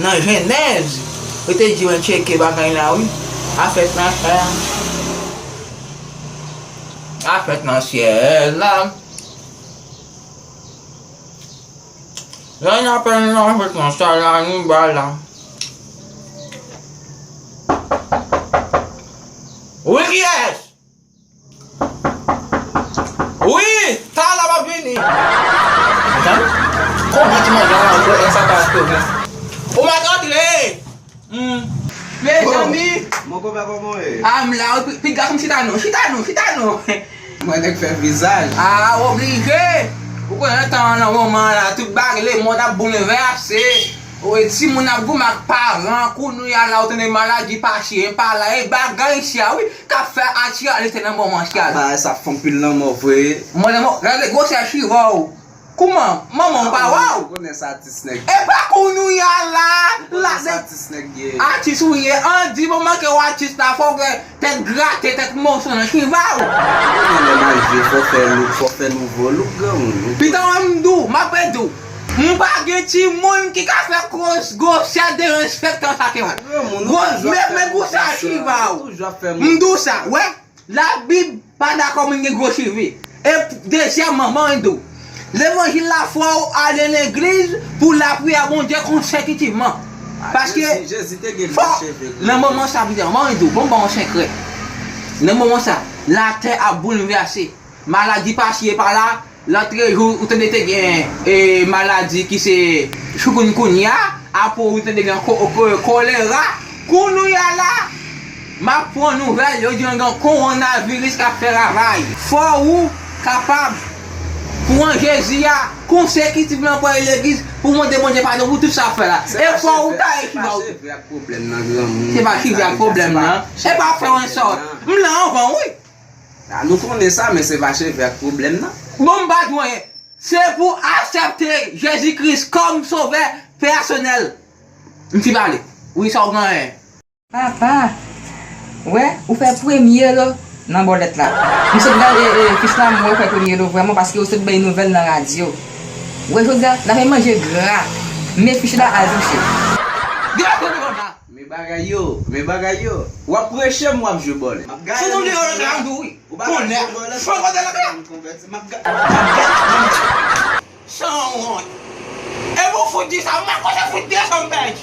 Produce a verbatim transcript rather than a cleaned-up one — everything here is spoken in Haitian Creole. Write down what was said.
Nan Jenèz, yo te di mwen tcheke bagay la, wi. A fèt nan syèl la. A fèt nan syèl la. Lè n apèn nan fèt nan syèl la, nou ba la. Wi, kiyès? Wi, talè m ap vini. Madanm, konbyen ti manzè la ankò, e sa pa espere. Ou mèt antre. Hmm. Mezanmi. Mon konpè, kòman w ye? A, m la, wi, pi, pi gason chita non, chita non, chita non. Mwen nèg fè vizaj. A, oblije. Ou konnen nan tan an, nan moman an la, tout bagay, lemonn ap boulvèse. Wi, timoun ap goumen ak paran, kounye a la, ou tande maladi pa chire pa la, e bagay isi a, wi. K ap fè atire alète nan moman sa. Bagay sa fè anpil lanmò vre. Mwen lanmò, gade gwosè chiva w. Kouman? Manman w pa wè w? Ou konnen sa atis nèg. E pa kounye a la, ou konnen la sa atis nèg ye. Atis ou ye, an di manman ke w atis la, fò w fè tèt grate, tèt moso nan chiva w. Ou konnen lè m al jwe, fò fè look, fò fè nouvo look, granmoun. Pita w, m di w, m ap di w. M pa gen timoun ki ka fè gwo, gwosè derespektan sa ke mwen. Gwo, men, men gwosè chiva w. M di w sa, wè, Labib pa dakò moun gen gwo cheve. E dezyèmman, mwen di w, levanjil la fè w ale legliz pou lapriyè Bondye konsekitivman. Paske fò, nan moman sa, mwen di w, bon, bon, sekrè. Nan moman sa, latè ap boulvèse. Maladi pa chire pa la, Lòt jou, ou tande te gen, e, maladi ki se chikungunya, apre ou tande gen ko-, ko-, kolera. Kounye a la, m ap pran nouvèl, yo di gen kowonaviris k ap fè ravaj. Fò ou kapab pran Jezi a konsekitivman pou al legliz, pou mande Bondye padon pou tout sa w fè la. E fò ou taye chiva w. Se pa cheve ak pwoblèm nan, granmoun. Se pa cheve ak pwoblèm nan. Se pa frè w sa. M la anvan, wi. A, nou konnen sa, men se pa cheve ak pwoblèm nan. Bon, m pa di w anyen. Se pou aksepte Jezi Kris kòm sovè pèsonèl. M fin pale. Wi, sa w gen anyen. Papa, wè, ou fè premye lo nan bòlèt la. M sot gade, e, fich la, m wè ou fè premye lo vrèman paske ou sot bay nouvèl nan radyo. Wè, jodi a, n ap manje gra. Men fich la al touche. Gra pou nou konn sa. Men bagay yo, men bagay yo. W ap preche m, w ap jwe bòlèt. M ap gade. Sou nou de yo nan gra, wi. Ou pa ka jwe bòlèt, fò kote la ka. M ap ga-, m ap ga-, m ap ga-, sanwont. E pou fout di sa, m pa konn se fout de san pèdi.